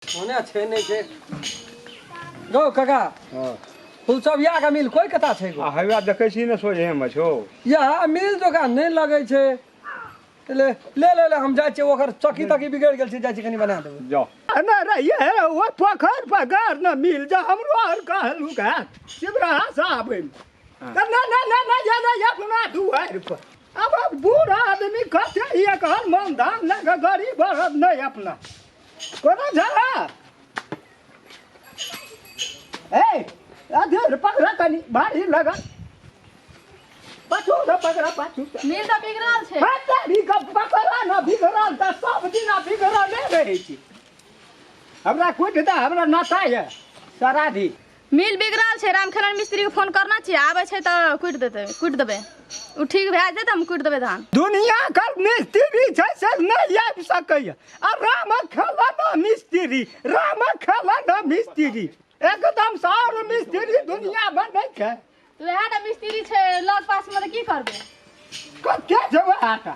ओने छै नहि छै गौ काका। हँ। फुलसबिया के मिल कोई कता छै गो? आ हवा देखै छी ने सोझे मे छौ। इएह मिल जोका नहि लगै छै। ले ले ले ले, हम जाइ छियै, ओकर चौकी तकी बिगड़ि गेल छै, जाइ छियै कनि बना देबै। जाओ ना रहिए हे ओ पोखर पगार न मिल जा हमरो आर कहलू का शिवराहा साहब तऽ ना ना ना ना जा ना अपना दुआरि पर। अब अब बूढ़ आदमी कते एक हर मन धान लए कऽ गरीब बरद नहि अपना कोना झला ए अधेर पकड़ा कनी भारी लगल पाछू से पकड़ा पाछू से। मिल तऽ बिगड़ल छै। हाँ, तारी के पकड़ा न बिगड़ल तऽ सब दिना बिगड़ल नहि रहै छै। हमरा कुटि दे, हमरा नाता यऽ सराधी। मिल बिगड़ल छै, रामखेलन मिस्त्री के फोन करना छियै, आबै छै तऽ कुटि देतै, कुटि देबै। ओ ठीक भए जेतै तऽ हम कुटि देबै धान। दुनिया के मिस्त्री छै से नहि आबि सकैए। आ रामखेलन मिस्त्री, रामखेलन मिस्त्री एकदम सार मिस्त्री दुनिया मे नहि छै। तऽ वएह तऽ मिस्त्री छै लग पास मे, तऽ की करबै? कते छै वएह टा?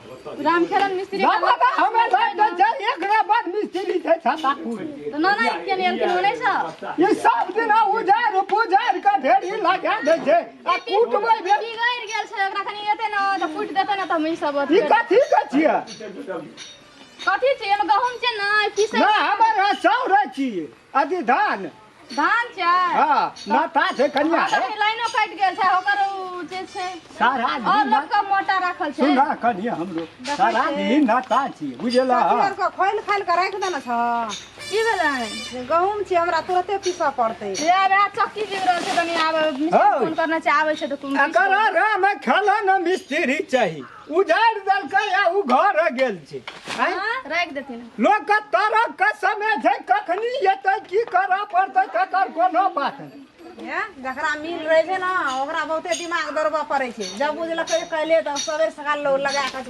रामखेलन मिस्त्री के बाबा, लग पास हमे मे छै लग ने। छै, एकरा बाद मिस्त्री छै छतापुर। तऽ नाना किया नहि एलखिन ओने सँ? ई सब दिना उजारि पुजारि के ढेरी लगा दै छै आ कुटबै भेल। बिगड़ि गेल छै, ओकरा कनि एतै ने तऽ कुटि देतै ने, तऽ हम ई सब अथी ई करि- कथी के छियै? कथी छै एहिमे? गहूम छै ने पीसै? ना, हमर चाउर छियै, अथी धान। धान छै? हँ, नाता छै कनिया। हँ, तऽ लाइनो कटि गेल छै, ओकर उ जे छै सारा और दिन लोक के मोटा राखल छै। सुन कनिया, हमरो सारा दिन नाता छियै, बुझला? चाची आर के खोलि खालि के राखि देने छह। की भेलै? गहूम छै, हमरा तुरते पीसऽ पड़तै। ले आब, आब चक्की बिगड़ल छै, कनि आब मिस्त्री हौ। फोन करना छै, आबै छै तऽ कुम एकर राम खेलन मिस्त्री चाही, उजाड़ि देलकै आ उ घर गेल छै। आँय? राखि देथिन। लोक के तरक के समय छै, कखनी एतै, की करऽ पड़तै तकर कोनो बात नहि। हे, जकरा मिल रहै छै ने ओकरा बहुते दिमाग दौड़बऽ पड़ै छै। जब बुझलकै कैले तऽ सबेर सकाल लोग लगा कऽ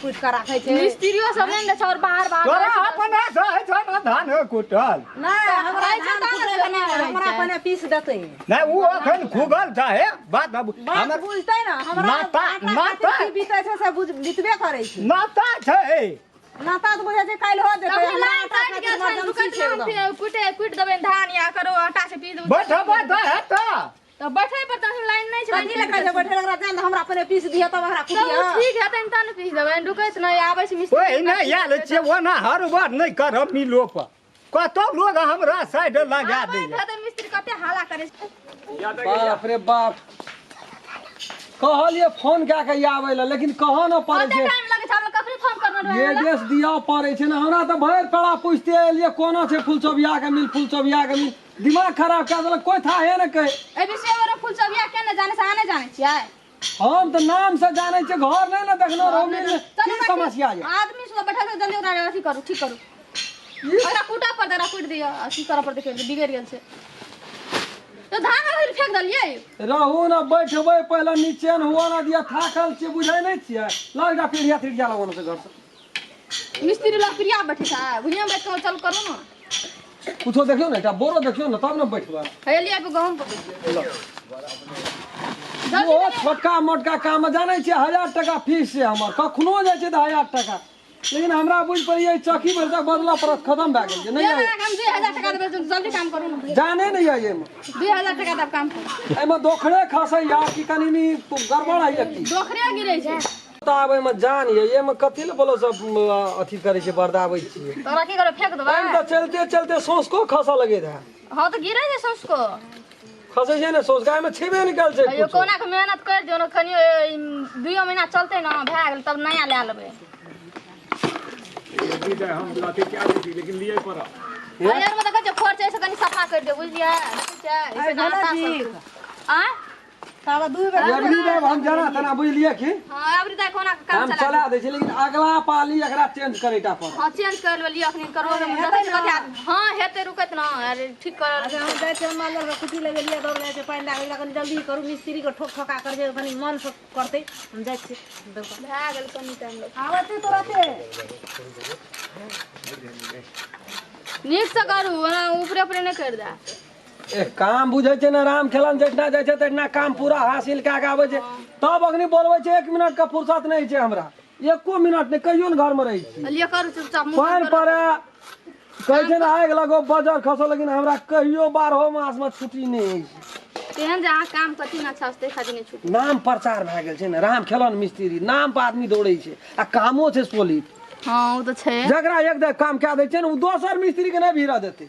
कुटि कऽ राखै छै। मिस्त्रियो सब नहि ने छै और बाहर बाहर तोरा रहै छै। अपना से होइ छौ ने धान कुटल? नहि, हमरा रहै छै धान तहन कुटै के नहि, रहै हमरा छै। पहिने पीस देतै। नहि, उ अखन खुगल छै, हे बात अब बात हमर बुझतै ने हमरा नाता- आटा खातिर नाता- की बीतै छै से बुझ बीतबे करै छै। नाता छै। नाता तऽ बुझै छै काल्हि हो जेतै, तखन हमरा लाइन आटा कटि खातिर गेल छै, इमरजेंसी रुकैत छै ने हम एकदम। फेर कुटे कुटि देबै धान या करो आटा से पीस देबै। बैठबै तऽ हेतै। तऽ बैठै पर तऽ लाइन नहि छै। कथी लए कहै छै बैठै लए? ओकरा जान हमरा पहिने पीस दिअ तब ओकरा तऽ उ कुटियऽ। ठीक हेतै ने तहन पीस देबै, रुकैत नहि आबै छै मिस्त्री। ओहिना आयल छियै, ओना हर बार नहि करब मिलो पर, कतौ लोग हमरा साइड लगा आबैत दैया। हेतै मिस्त्री, कते हाला करै छै। बाप रे बाप, कहलियै फोन कए के आबै लए, लेकिन कहाँ न पड़ै कते छै। टाइम लगै छै हमरा कखनी फोन करने रहै ये देश दिअ पड़ै छै ने। हमरा तऽ भरि पेड़ा पुछते एलियै कोना छै फुलचोबिया के मिल, फुलचोबिया के मिल, दिमाग खराब कए देलक, कोइ थाहे ने कहै। एहि विषय मे फुलचोबिया के ने जाने से अहाँ नहि जानै छियै? हम तऽ नाम से जानै छियै, घर नहि ने देखने रहौ मिल। चलू की बैठू। समस्या ये? आदमी सब बैठल छै, जल्दी ओकरा अथी करू, ठीक करू ओकरा, कूटा पर ओकरा कुटि दिअ आ की करऽ पड़तै करि दिअ, बिगड़ि गेल छै तऽ धान अभी फेंक देलियै। रहू ने, बैठबै पहिले, नीचे ने हुआ ना दिया, थाकल छियै, बुझै नहि छियै? लग जा पीढ़िया तीढ़िया लगो से घर से। मिस्त्री लग प्रिया बैठे छै, भुइयाँ बैठ कऽ चल करू ने। कुछो देखियौ ने, एकटा बोरो देखियौ ने तब ने बैठबै। हे लिअ गहूम पकड़ि ओ छोटका मोटका काम जानै छियै, 1000 टका फीस छै हमर, कखनो जाइ छै तऽ 1000 टका, लेकिन हमरा बुझि पड़ैए चौकी भरि तक बदलऽ पड़त, खतम भए गेल छै। नहि अहाँके हम 2000 टका देबै, जल्दी काम करू ने। जाने नहि यऽ एहिमे। 2000 टका देब, काम करू। एहिमे दोखरे खसैया कि कनि नी गड़बड़ होइया की? दोखरे गिरै छै। तऽ आब एहिमे जान यऽ, एहिमे कथी लए बोलो सब अथी करै छै, बरदाबै छियै? तोरा की करबै, फेंक देबै? एहिमे तऽ चलते चलते सौंसको खसऽ लगैत है। हँ तऽ गिरै छै सौंसको। खसै छै ने सौंसका, एहिमे छेबे नहि कयल छै अयो कुछो। कोना के मेहनत करि दियौ ने, कनियो दुइयो महीना चलतै ने, भए गेल, तब नया लए लेबै। हम अथी कए दै छी, लेकिन लिए पड़त। हरियर मे तऽ कहै छै खोर छै, एहिसँ कनि सफा करि दियौ, बुझलियै? देखै छियै, एहिसँ भेलै आटा सब ठीक। आँय? तब दू बेर अबरी देब हम जेना तेना, बुझलियै की? हँ, अबरी दाइ कोना के काम हम चला चला दै छी, लेकिन अगला पाली एकरा चेंज करै टा पड़त। हँ, चेंज कर लेबै, लिअ अखनी करबो, देखै छियै कते आदमी। हँ हेतै, रुकैत ने, अरे ठीक कर। अच्छा, हम जाइ छियै, माल जाल के कुट्टी लगेलियै, दौड़ जाइ छै, पानि दए कऽ कनि जल्दी करू, मिस्त्री के ठोक ठोका कर जे कनि मन से करतै। हम जाइ छियै। भए गेल, कनि टाइम लगतै। आबै छै तुरते। नीक से करू, ओना ऊपरे ऊपरे नहि करि दए। ए काम बुझै छै ने राम खेलन, जहिना जाइ छै तहिना काम पूरा हासिल कए के आबै छै, तब अखनी बोलबै छै। 1 मिनट के फुर्सत नहि छै हमरा, एको मिनट नहि, कहियो ने घरमे रहै छी। लिअ करू चुपचाप मुँह पानि बंद करू। पड़े, कहै छै ने आगि लगो बजर खसो, लेकिन हमरा कहियो 12 मास में छुट्टी नहीं होइ छै। तेहन जे अहाँ काम कथी ने अच्छा से खातिर नहीं छुट्टी। नाम प्रचार भए गेल छै ने, राम खेलन मिस्त्री नाम पर आदमी दौड़ै छै आ कामो छै सोलिड। हाँ ओ तऽ छै। जकरा एक दे काम कए दै छै ने, ओ दोसर मिस्त्री के नहि भिड़ा देतै।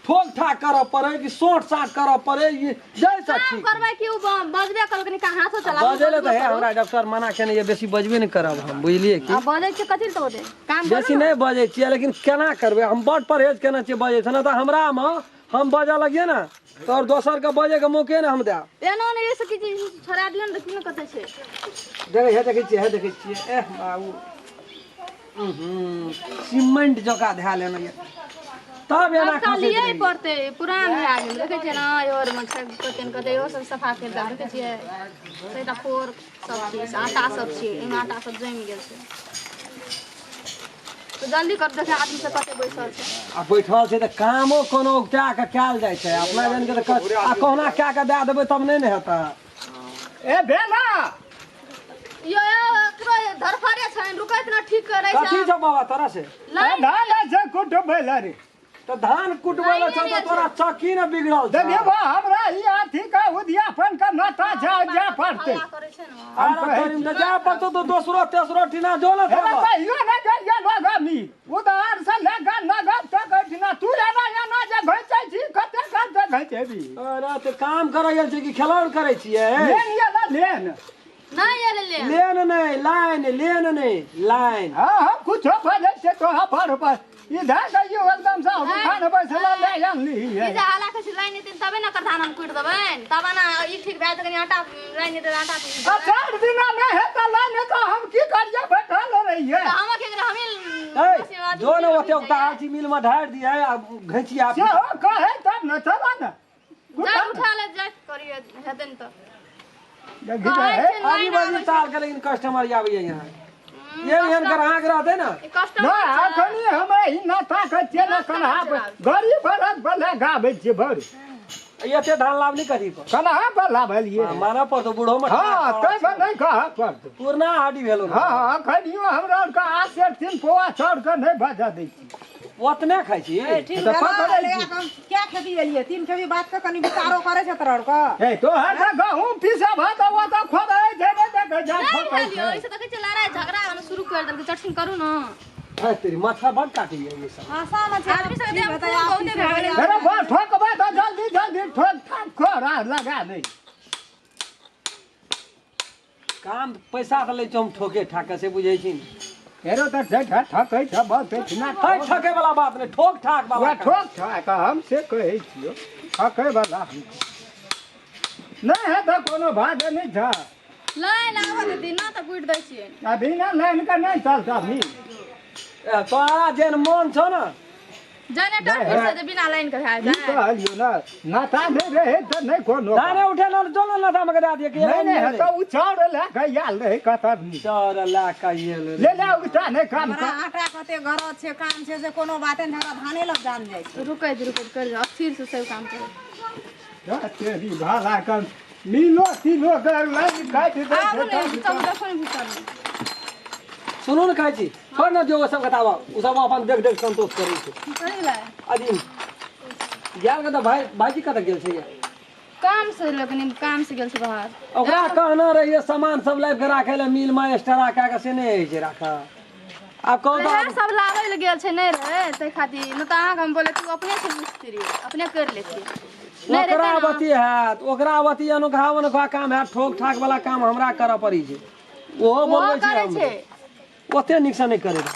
ठोक ठाक करऽ पड़े कि सोट साट करऽ पड़े, ई जैसा काम ठीक। करबै कि उ बजबे करब, कनि हाथो चलाबू। बजै लए तऽ हे हमरा डॉक्टर मना केने ये, बेसी बजबे नहि करब हम, बुझलियै की? आ बजै छियै कथी लए तऽ ओते काम करू बेसी ने। नहि बजै छियै, लेकिन केना करबै, हम बड परहेज केने छियै बजै से, नहि तऽ हमरामे हम बजऽ लगियै ने तऽ आओर दोसरके बजैके मौके ने हम देब। एना नहि ई सब किछु छोड़ा दियौ ने, देखियौ ने कतऽ छै। देखै हे, देखै छियै, हे देखै छियै। एह बाबू, सीमेंट जकाँ धए लेने यऽ तब एना सबटा खसैत लिए रहैए। पड़तै, पुरान भए गेल। देखै छियै ने इहो आरमे छै कते ने कते, इहो सब सफा करि देब। देखै छियै सबटा फोर सब चीज, आटा सब छै एहिमे, आटा सब जमि गेल छै। तऽ जल्दी कर, देखै आदमी सब कते बैसल छै। आ बैठल छै तऽ कामो कोनो उगता कऽ कयल जाइ छै अपना जनके तऽ आ कहुना कए कऽ दए देबै तब नहि ने हेतै। ए भेला यो एकरो धरफरे छनि, रुकैत न ठीक करै छै। कथी छौ बाबा तोरा से? लाइन धान छै कुटबै लए रे। तऽ धान कुटबै लए छौ तऽ तोरा चक्की ने बिगड़ल छौ। देखियौ बा, हमरा ई अथी के उद्यापन के नाता जा जा पड़तै। हल्ला करै छै ने। अरे तोरी में तऽ जाय पड़तौ तऽ दोसरो तेसरो टीना जो ने। हेरा थोड़ा कहियो ने जाइए लोग अमी उधार से लेके नगद तक एहिठिना तू एना एना जे घैचै छी, कते कते घैचेबी? अरे तऽ काम करै गेल छै कि खेलौन करै छियै? लेन ये ना लेन। नहि एलै लेन। लेन नहि, लाइन, लेन नहि, लाइन। हाँ हाँ, कुछो बजै छै तोरा पर पर ई धए कहियो एकदम से उठान बैसला ले आनली। ई जे हल्ला करै छै, लाइन एतै तबे ने एकर धान हम कुटि देबनि, तब ने ई ठीक भए जेतै। कनि आटा लाइन एतै तऽ आटा पीस आ देबै। 4 दिना नहि हेतै लाइन तऽ हम की करियै, बैठल रहियै? तऽ हम की करियै, हमही ए जो ने ओते उतार छी, मिल में ढारि दिहे आ घैचिया। सेहो कहै तब ने, चला ने। जा उठा ले, जा करियै हेतै ने तऽ देखी कहै तऽ हे। छै अभी लाइन बजी आबै छै। ताल के, लेकिन कस्टमर आबैए यहाँ, एहन एहन ग्राहक रहतै ने। ई कस्टमर नहि छै। अखनी हम ई नाता के छियै ने, कन्हा गरीब बरक बले गाबै छियै भरि। एते धान लाभ नहीं करी पर। कन्हा पर लाबलियै। मानऽ पड़तौ बूढ़ो में। हाँ तै पर नहि कहऽ पड़तौ। पुरना हड्डी भेलो ने। हाँ अखनियो हमरा आरके 8 सेर 3 पौआ चाउर के नहि बजा दै छी। ओतने खाइ छी? ठीक तऽ भेलो। पकड़ै ले छी। हम क्या खेती एलियै, 3 खेती बात के कनि विचारो करै छै तोरा आरके। ए तोहर तऽ गहूँम पीसब हऽ तऽ ओ तऽ खोदै छै ने, देखै जा नहि ठोकै भेल यौ, छै। एहिसँ देखै छियै लड़ाइ झगड़ा होना शुरू करि देलकै। चटसिन करू ने। है तेरी माथा बड काटैए ई सब। हाँ सब छै। आदमी सबके देह में खून बहुते भए गेलै। अरे बा ठोकबै तऽ जल्दी जल्दी ठोक ठाक कर आ लगा दे। काम पैसा तऽ लै छौ, हम ठोके ठाके से बुझै छी ने। हेरो तऽ छै ठकै छ बहुत एहिठिना। है ठके वाला बात नहि, ठोक ठाक वाला वएह काम। ठोक ठाक हम से कहै छियौ, ठकै वाला हम नहि है तऽ कोनो भाग नहि छ। लाइन आबऽ देती ना तऽ कुटि दै छियै। अभी ना लाइन के नहि चलता अभी। ए, तोरा जेहन मन छौ ने। जनरेटर फिर से जे बिना लाइन के भए ई जाय। कहलियौ ने, नाता नहि रहै तऽ नहि कोनो। धाने उठे ना जो ने लता में के दए दिए कि नहि नहि तऽ ओ चाउर लए कऽ आयल रहै कतरनी। चाउर लए कऽ आयल रहै। ले ले उठा नहि काम हमरा कर। आटा कते गरज छै, काम छै से कोनो बाते नहि, हमरा धाने लग जान जाइ छै। रुकैत रुकैत कर जाउ, स्थिर से सब काम करू। जा तेरी भाला कम मिलो तिलो कर लाइन काटि दै आबू छै। ने तब देखो ने भीतर मे। सुनू ने, कहै छी छोड़ ने जो सब बताबऽ, ओ सब अपन देख देख संतोष करै छै। करै लए। अजी गेल के तऽ भाई, भाईजी कतऽ गेल छै? काम से लोकनि काम से गेल छै बाहर। ओकरा कहना रहिए सामान सब लाबि के राखै लए मिल मे एक्स्ट्रा कए के, से नहि होइ छै राखऽ। आब कहू इएह तऽ सब लाबै लए गेल छै, नहि रहै ताहि खातिर, नहि तऽ अहाँके हम बोले तू अपने छै मिस्त्री, अपने करि लेतियै। नहि ओकरा रहतै ने। अथी हैत, ओकरा अथी अनोखा अनोखा काम हैत, ठोक ठाक वाला काम हमरा करऽ पड़ै छै। ओहो ओहो बोलबै छै करै हमरे। छै। ओते नीकसँ नहि करै छै।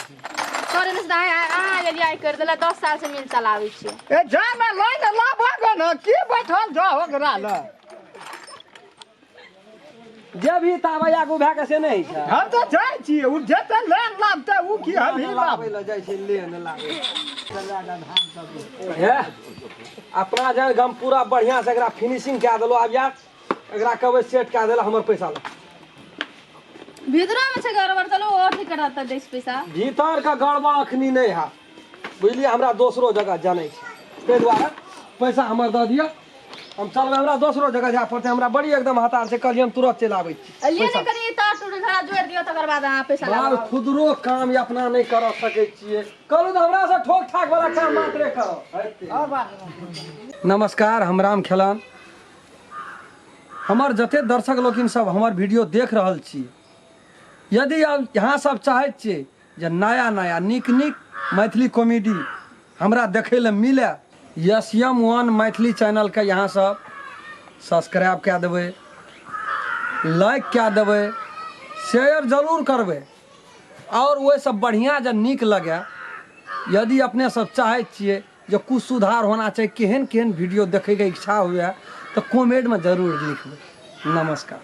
करै नहि छै तऽ अहाँ गेलियै आइ करि देलक। 10 साल से मिल चलाबै छियै। ए जा ने लाइन लाबऽ गे ने, की बैठल जाओ ओकरा लग? जे भी ताबै आगू भए के से नहि होइ छै। हम तऽ जाइ छियै, ओ जेतै लाइन लाबतै ओ की हम ही लाब लाबै लए जाइ छै लेन लाबै हे। अपना जान हम पूरा बढ़िया से एकरा फिनिशिंग कए देलहुँ। आब यार एकरा कहबै सेट कए देला, हमर पैसा लो। भीतरो में छै गड़बड़, चलू ओ ठीक करत तऽ दै छै पैसा। भीतर के गड़बड़ अखनी नहि हैत, बुझलियै? हमरा दोसरो जगह जानै छै, ताहि दुआरे पैसा हमर दऽ दिअ। हम चलबै, हमरा दोसरो जगह जाय पड़तै, हमरा बड़ी एकदम हतार छै, कहलियै हम तुरंत चलि आबै छी। लिए ने कनि तार टूट झड़ा जोड़ि दियौ, तकर बाद अहाँ पैसा बाल लगाउ। खुदरो काम अपना नहि कर सकै छियै, कहलहुँ तऽ हमरा से ठोक ठाक वाला काम मात्रे करब। नमस्कार, हम राम खेलन। हमर जते दर्शक लोकिन सब हमर वीडियो देख रहल छी, यदि आब यहाँ सब चाहैत छियै जे नया नया नीक नीक मैथिली कॉमेडी हमरा देखै लए मिले, एस एम वन मैथिली चैनलके यहाँ सब सब्सक्राइब कए देबै, लाइक कए देबै, शेयर जरूर करबै। आओर ओहिसँ बढ़िआँ जे नीक लगै, यदि अपने सब चाहै छियै जे कुछ सुधार होना चाही, केहन केहन वीडियो देखैके इच्छा हुए, तऽ कमेंटमे जरूर लिखबै। नमस्कार।